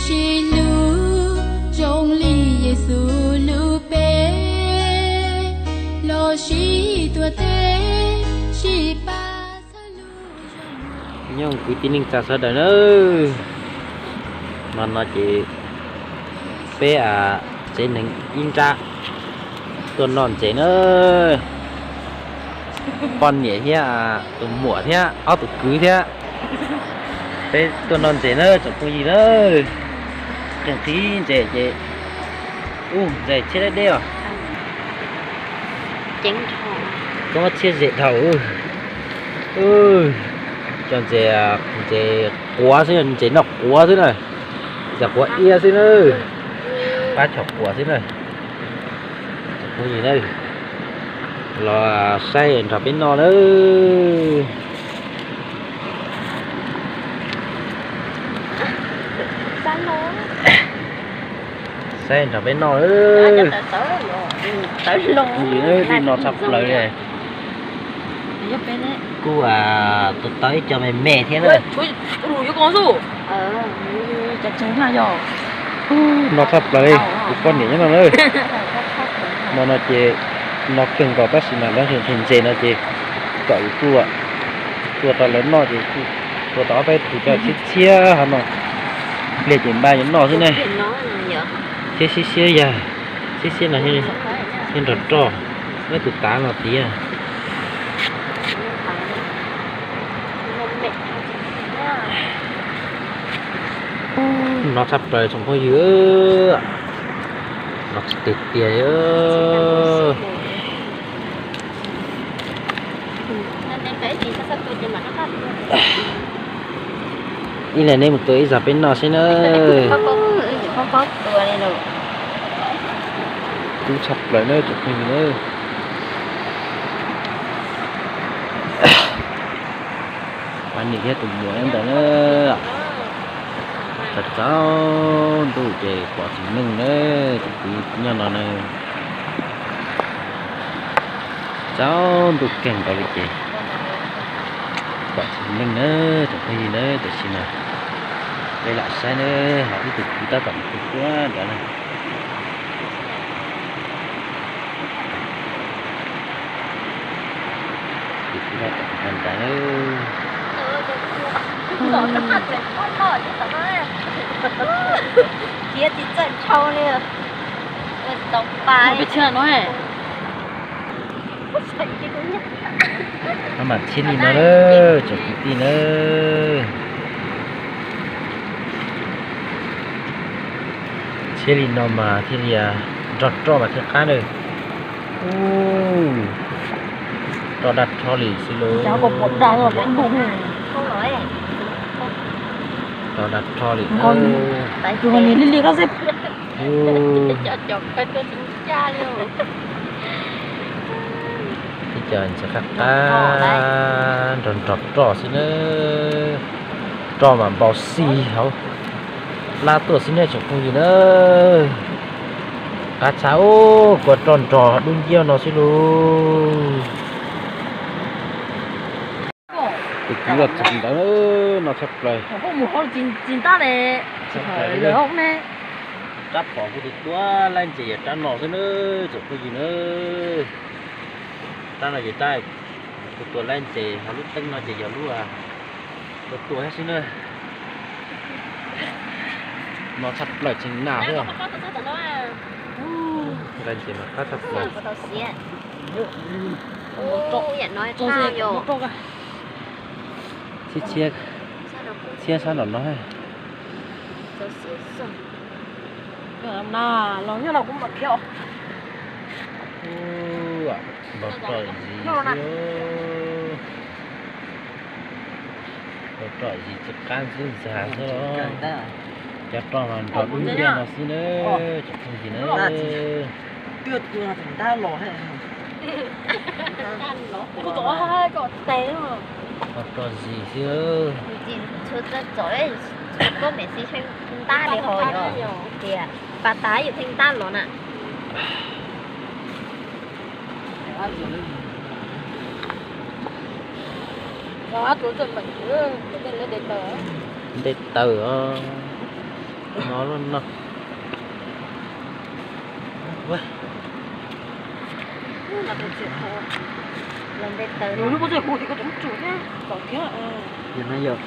Tsis lub zoo li Yexus lub npe, los sis tuam teb, sis pab txhawb lub zoo. Nyob kwv tij neej tsa sawv daws nawb, no no ces peb tsev neeg ib nrab tuaj noj ntses na, poj niam thiab tus muam thiab ob tug kwv thiab, peb tuaj noj ntses na tsoom phooj ywg na. Qeej qhib ntses ces, ub, ntses tshiab deb deb os. Koob tshiab ze dhau. Cov ntses, ntses quav xwb, ntses noj quav xwb na, ntses quav iab xwb na, pab chom quav xwb na. Phooj ywg na, los saib nrog peb noj nawb. Saib nrog peb noj nawb. Phooj ywg na, dej no tshaj plaws li. Kuj tua tau ib co me me thiab na. No tshaj plaws li, kuv poj niam nyob no na. No no ces no kawg nkaus tab sis mas lawv nqhis ntses no ces kom yus tua, tua rau lawv noj ces tua tau ob peb tus coj txhiab txhiab hov no, pliag ces npaj yuav noj xwb ne. Thiab siab siab yag, siab siab no thiab nrog roj, muab tus tav no tiav. No tshaj plaws tsoom phooj ywg, no tsis tiag tiag li. Ib leeg neb mus tua ib zag peb noj seb na. Kub tshaj plaws na tsoom phooj ywg na. Pab niam thiab tus muam ntawd na. Tsaus tsaus ntuj ces pom txiv neej na, tus kwv nyob no na. Tsaus ntuj kawg nkaus li ces pom txiv neej na, tsoom phooj ywg na, tam sim no peb lam saib na, ho ib tug kwv tab tom mus tua nrad na. Tus kwv tab tom mus nrad na. Khiav tsis txawj ntshaw li. Mas thiaj li no na, tsoom kwv tij na. Thiaj li no mas thiaj li nrog roj mas thiaj qab na. Roj daj rho li xwb lauj. Roj daj rho li. Ib co ntses qab qab nrog nrog roj xwb na. Roj mas npau xi hauv plab tuaj xwb na tsoom phooj ywg na. Qab tshaj, ua kua roj nrog dub nciab no xwb lauj. Tus kwv los txog ntawd no tshaj plaws. Rab phom kuv tus tua laib ntses yog rab no xwb na tsoom phooj ywg na. Rab no ces rab kuv tua laib ntses, ho lub teeb no ces yog lub tua tua xwb na. No tshaj plaws tseem nag xwb. Laib ntses mas qab tshaj plaws. Txhiab sab nraum no. Los nyob no kuv mam khiav. Nrog roj zis xwb. Nrog roj zis tsis qab ntxwb ntxag xwb. Cov roj mas nrog dub nciab no xwb na, tsoom phooj ywg na. Nrog roj zis xwb. Ntab li ho yog tias pas tas yus pheej ntab los na. Nte taws os. No, no. Ces no yog,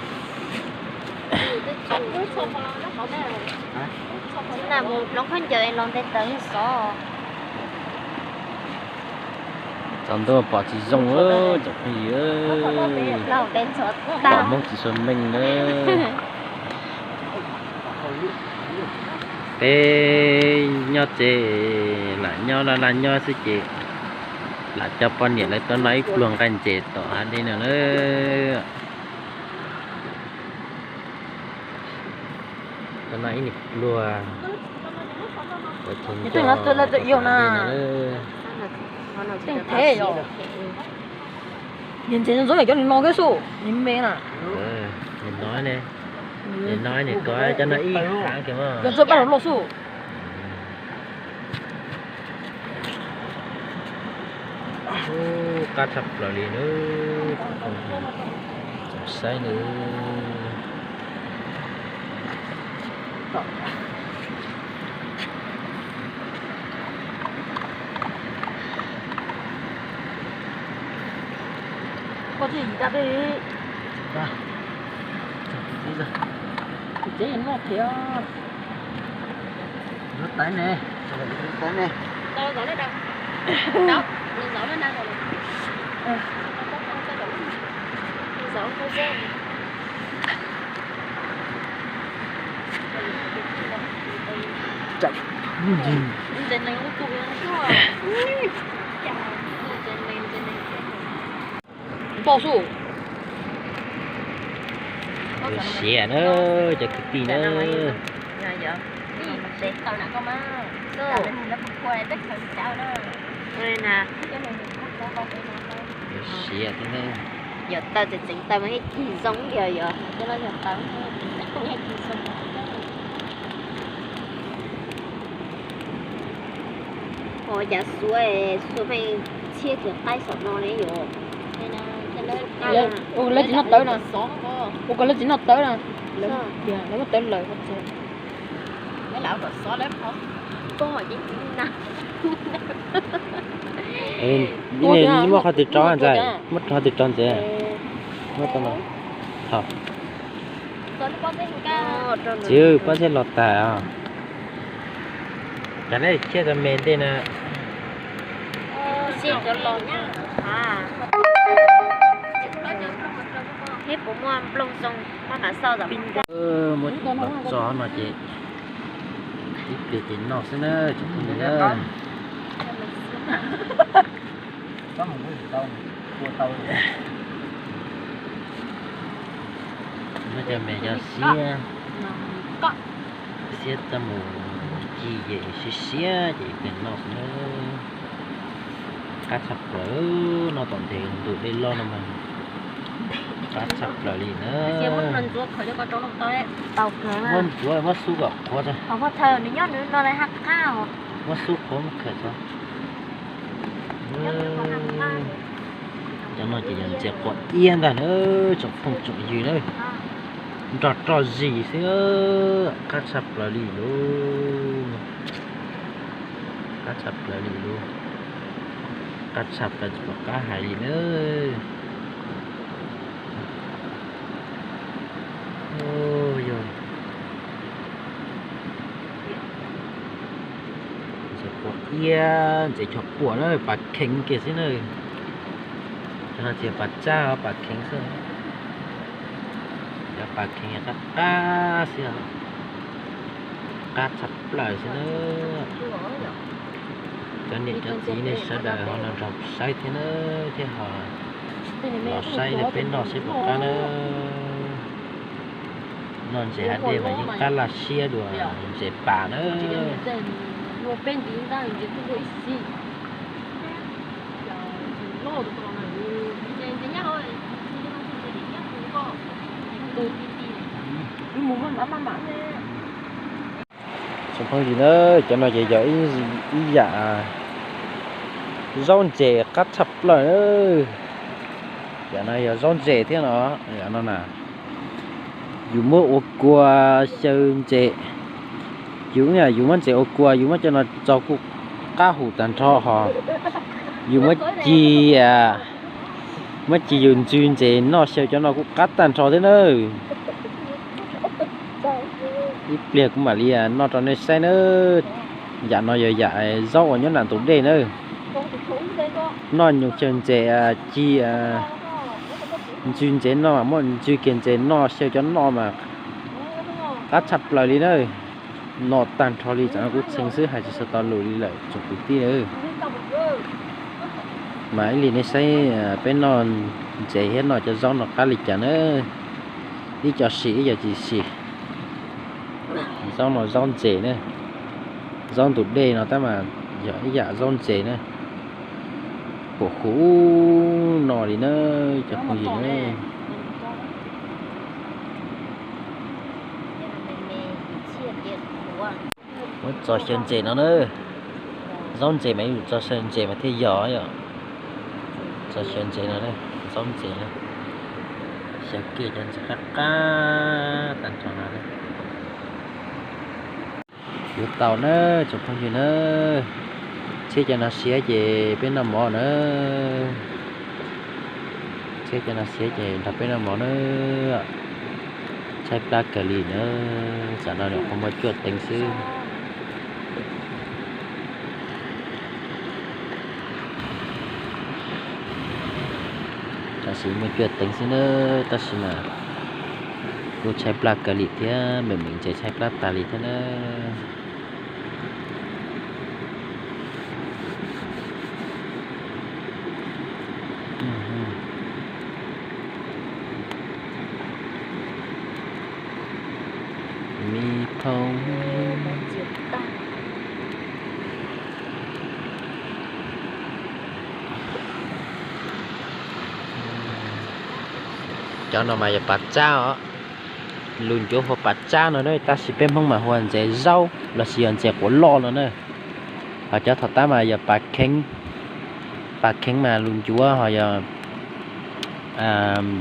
na mus ploov khaub ncaws los nte taws xov. Tsaus ntuj pom tsis zoo, cov phooj ywg, pom Hmoob tsis suav meej na. Peb nyob tsev, lam nyob laj laj nyob xwb ces lam coj poj niam lawv tuaj noj ib pluag nqaij ntses tom hav dej no na. Tuaj noj ib pluag, ua tsaug ntau tom hav dej no na. Niag ntses ntxoov yam cov nws no kiag xwb, nws me na. Nws no ne, nws no nws tuav cov no ib hab kiag mas. Cov ntxoov paj los loj xwb. Qab tshaj plaws li na. Txaus saib na. Koj tsis yim tag peb li. Tsev noj thiab. Lub tawv ne, lub tawv ne. Npau xwb. Siav na, cov kwv tij na. Siav thiab na. Yog taws tseem tseem taws mas yeej cig zoo kiag yog. Ua cas xuav xuav pheej txhiab kiag qaib saum no ne yom. Lawv tsis noj tawv na. Ua kom lawv tsis noj tawv na. Lawv muab tawv lawm. Muab qhov twg rau ntxawm, muab qhov twg rau ntxawm. Muab tau no. Txiv, pob zeb los tag os. Cas nej khiav tau me ntej na. Muab los txog no ces ib pliag ces noj xwb na, tsoom phooj ywg na. Muab cov me cov siab, siab txaj mus ci ces siab siab ces ib pliag noj xwb na. Qab tshaj plaws, noj tom ntej ntug dej loj no mas qab tshaj plaws li na. Muab ntxuav, muab xub kom qhuav tso. Muab xub qhuav muab khaws tso. Cov no ces yog ntses quav iab ntag na, tsoom phooj tsoom ywg na. Nrog roj zis xwb, qab tshaj plaws li lauj. Qab tshaj plaws li lauj. Qab tshaj plaws tsis pom qab hais li na. Yog ntses quav iab, ntses cog puam na, pas kheev kiag xwb na. Cov no tsis yog pas tsaj, pas kheev xwb. Cov pas kheev qab qab xwb, qab tshaj plaws xwb na. Cov niam cov txiv nej sawv daws ho los nrog saib thiab na, thiab ho los saib peb noj seb puas qab na. Noj ntses hav dej mas yeej qab laj siab dua ntses pas na. Tsoom phooj ywg na, cov no ces yog ib yam zaub ntses qab tshaj plaws na. Yam no yog zaub ntses thiab no, yam no na. Yus muab ua kua xyaw ntses, Yus, yus muab ntses ua kua, yus muab cov no tso kuj qab hum tag nrho hos. Yus muab ci, muab ci yus ntsw ntses noj xyaw cov no kuj qab tag nrho thiab nawb. Ib pliag kuv mam li noj rau nej saib nawb. Yam no yog yam zaub uas nyob nram ntug dej nawb. Noj nyuag xyaw ntses ci, ntsw ntses no mas muab ntsw kiag ntses noj xyaw cov no mas qab tshaj plaws li nawb. No tag nrho li, tsam no kuv txheev xwb hais tsis tau lus li lawm tsoom kwv tij nawb. Mas ib li nej saib peb noj ntses thiab noj cov zaub no qab li cas na. Ib co sim ib co tsis sim. Zaub no zaub ntses na. Zaub ntug dej no tab mas yog ib yam zaub ntses na. Huv huv no li na, cov phooj ywg na. Muab txo xyaw ntses no na. Zaub ntses mas yus txo xyaw ntses mas thiaj yog yom. Txo xyaw ntses no, zaub ntses na. Xyaw kiag cov ntses qab qab tag nrho no. Yuav tau na tsoom phooj ywg na. Tshiab cov no siav ces peb noj mov na. Tshiab cov no siav ces nrog peb noj mov na. Tshaib plab kawg li na. Tsam no nyuam qhuav muaj cuaj teev xwb. Tam sim muaj cuaj teev xwb na, tab sis mas kuj tshaib plab kawg li thiab, meem meem ntses tshaib plab tas li thiab na. Mi phoo. Cov no mas yog pas tsab os. Lus ncuav hu ua pas tsab no na, tab sis peb Hmoob mas hu ua ntses zaub lossis yog ntses quav loj no na. Ho cov thaum tab mas yog pas kheev. Pas kheev mas lus ncuav ho yog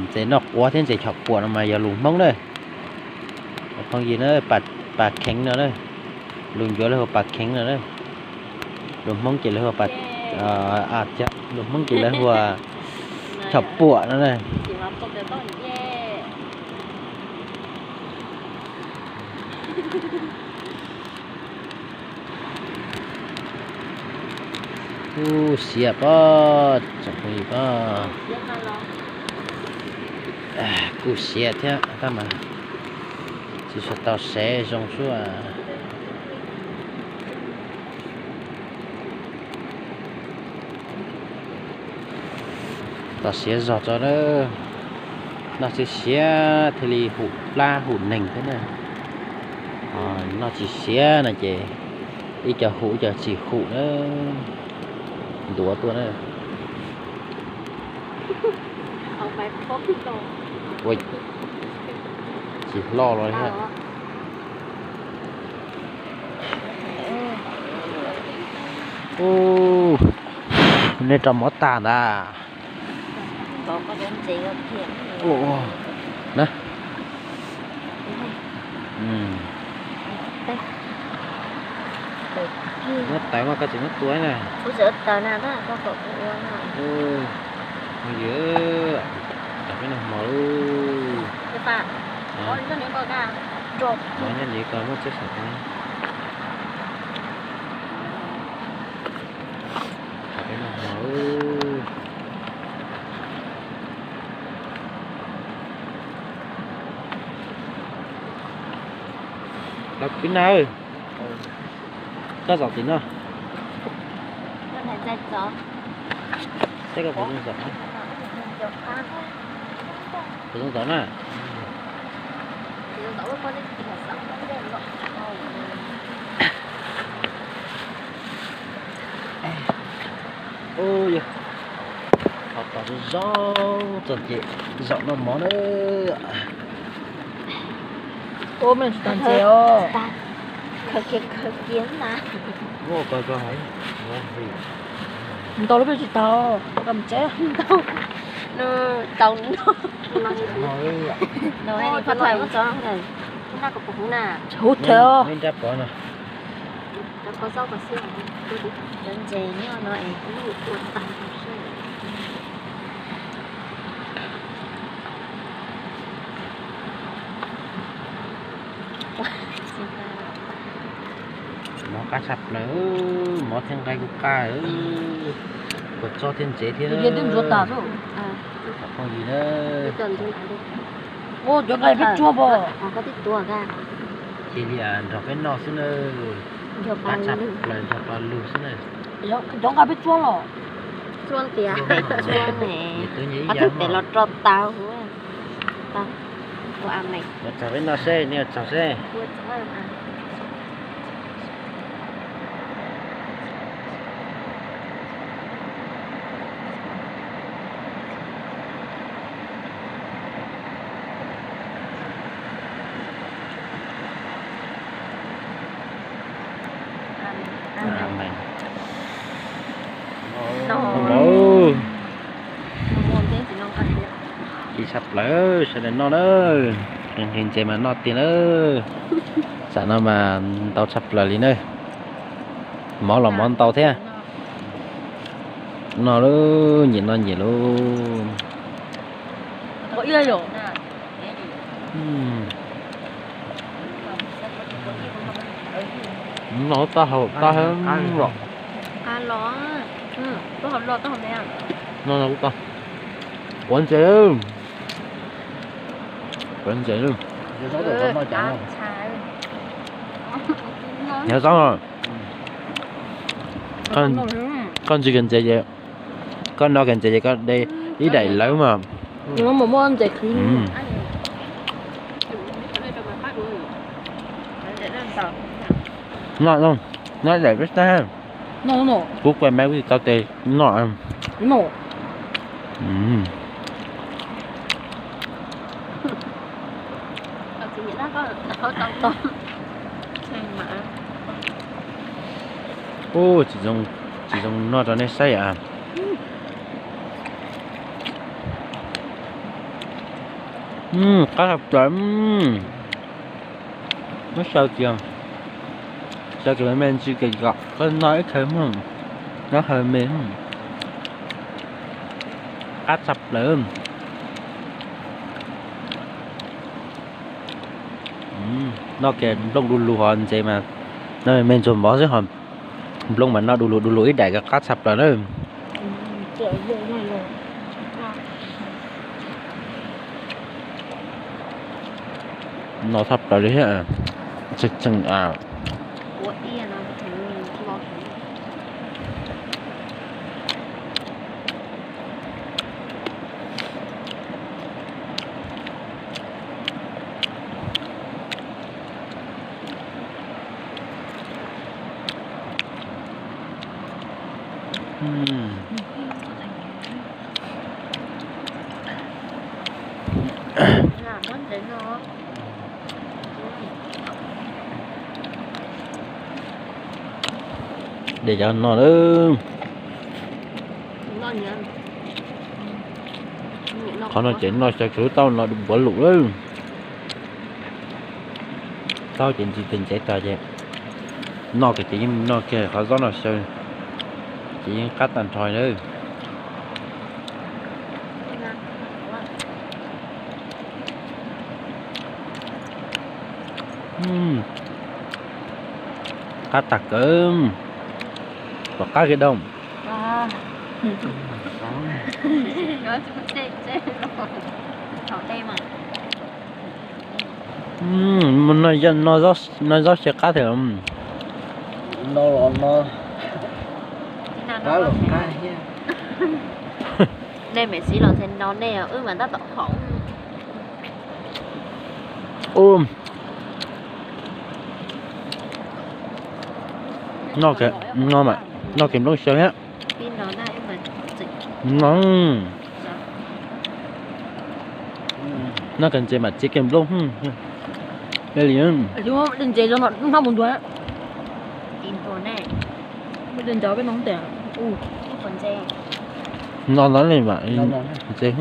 ntses noj quav thiab ntses chom puam no mas yog lus Hmoob na. Phooj ywg na, pas kheev no na, lus ncuav lawv hu ua pas kheev no na. Lus Hmoob ces lawv hu ua, lus Hmoob ces lawv hu ua chom puam no na. Kuj siav pob, tsoom phooj ywg pob. Kuj siav thiab tab mas tsis tshua tau sev zoo sub. Tos siav zog tso na. Noj siav siav thiaj li hum plab hum neeg thiab na. Noj tsis siav no ces ib co hum ib co tsis hum na. Ntuav tuaj na. Tsis hlo los li. Ub, nej rau mov tag ntag. Na, muab taws mas koj tsis muab tua na. Ywg, peb noj mov lauj. Nyob li ko muab txiab saum tau. Peb noj mov lauj. Los kwv na, koj zaum tim no. Saib koj puas zoo zaum. Puas zoo zaum na. Ub, yog ho tos zoo zoo txog ces zaum noj mov na. Ub, me tsis tau ntses os. Khaws kiag, khaws kiag na. Ntau lub peb tsis tau, koj mus tsev. Ntau, ntau no. Huv thev os. Nrab pov no. Cov ntses nyob no es lub ua tag. Mov qab tshaj plaws, mov thiab nqaij kuj qab, kua txob thiab ntsev thiab. Phooj ywg na, cov nqaij peb tsuab pom, cia li nrog peb noj xwb na. Qab tshaj plaws, nrog pab lug xwb na. Cov nqaij peb tsuab los, tsuab tias, tsuab ne, qab tshaj plaws los rau tau. Ua tsaug peb noj seb, nej ua tsaug seb. Ib tshaj plaws sawv daws noj na, nqhis ntses mas noj tiag na. Tsam no mas ntau tshaj plaws li na, mov los mov ntau thiab. Noj lauj, nyiam noj nyiam lauj. Noj tau hauv tau hauv los. Noj no kuj tau. Quav ntses, quav ntses. Nyob txob, koj ntsis kiag ntses ces, koj noj kiag ntses ces koj de ib daim lawv mas. Noj, noj daim peb tag. Kuv kuaj maiv kuv tsis tau tes noj. Ub, tsis zoo noj rau nej saib a. Qab tshaj plaws. Muab xyaw kiag, xyaw kiag me ntsis kiag kom koj noj ib khawv mog, nyob hawv me. Qab tshaj plaws. Noj kiag nplooj du lug hos ntses mas noj me ntsuag mov xwb hos nplooj mas noj du lug du lug ib daim ko qab tshaj plaws na. No tshaj plaws li thiab. De cov no lawm. Qhov no ces noj xyaw tsuv tau no npuav lus lawm. Tau ces ntsis tes ntsev tag ces noj kiag ces yeej noj kiag qhov zaub no xyaw ces yeej qab tag nrho lawm. Qab tag kawg, tom qab kiag doo. No zaub xyaw qab thiab. No los no, qab los qab thiab. Nej mem siv los ntshe no nej, wb mas tab tom haum. Noj kiag nplooj xyaw thiab. No, noj kiag ntses mam txiav kiag nplooj. Li ntses no hnab mus ntua. No no li mas ntses.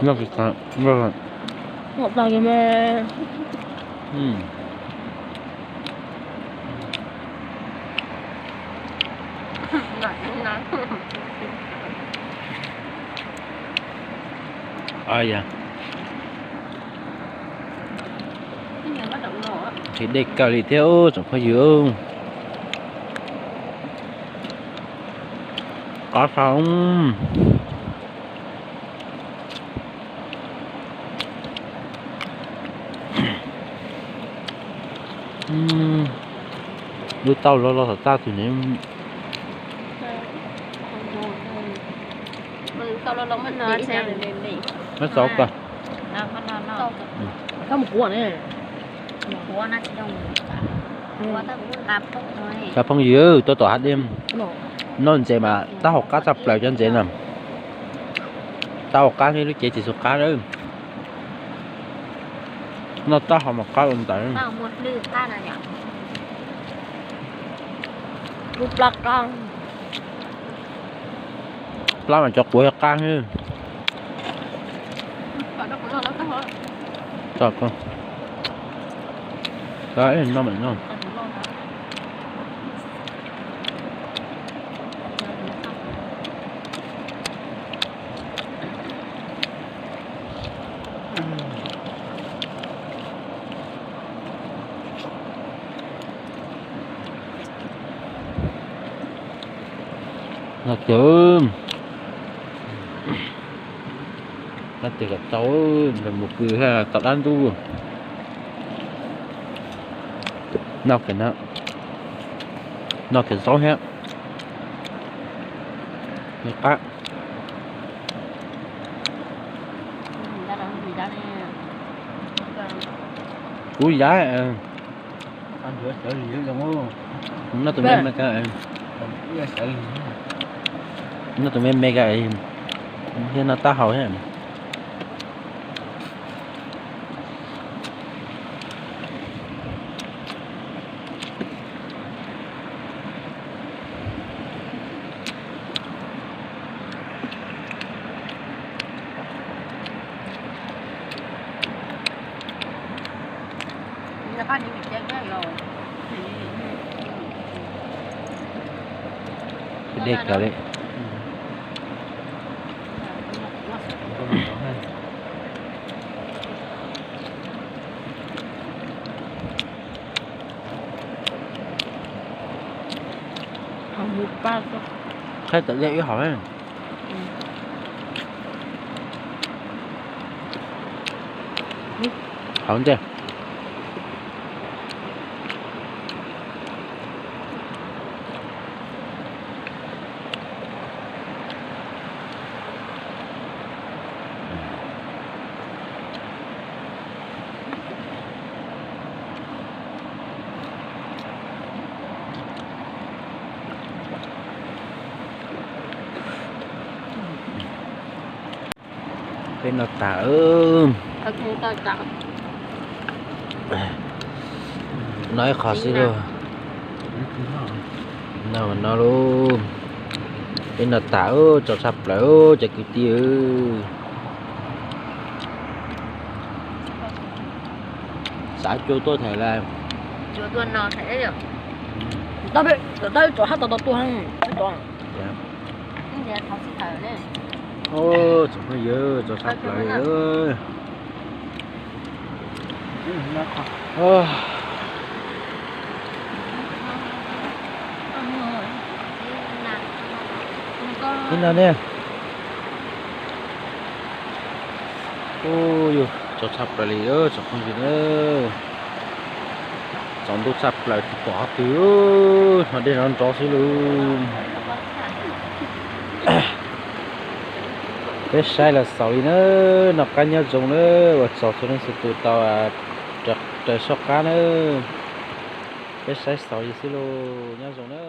Noj kiag me. Aya, nqhis dej kawg li thiab tsoom phooj ywg. Qab sav. Lub taub loj loj tom txaj twg ne. Muab txav kawg. Cov phooj ywg, tuaj tom hav dej noj ntses mas taub hau qab tshaj plaws cov ntses no. Taub hau qab thiab lub cev tsis txhua qab lawm. Noj taub hau mas qab ua ntawd. Plab mas cov quav qab thiab. Noj mas noj. Noj tiag, noj tiag kom tau, mus pw tom dab ntub. Noj kiag, noj kiag zaub thiab. Noj qab. Kuv yav, noj tus me me ka, noj tus me me ka thiab, noj taub hau thiab. Dej kawg li. Qhaib tawm dej ib hauv. Hauv ntej. Peb noj tas, noj ib qho xwb lauj. Noj mas noj lauj. Peb noj tas, tsau tshaj plaws cov kwv tij. Xav cua tuaj them lawm. Tsob hab tau tau tuaj. Tsob phooj ywg, tsau tshaj plaws. Ib no ne. Ub, yus tsau tshaj plaws li tsoom phooj ywg na. Tsaus ntuj tshaj plaws tsis pom qhov twg, hnov dej nrov nrov xwb lauj. Peb saib los xaus li na, noj qab nyob zoo na, ua tsaug txhua leej txhua tus tau raws soj qab na. Peb saib xaus li xwb lauj, nyob zoo na.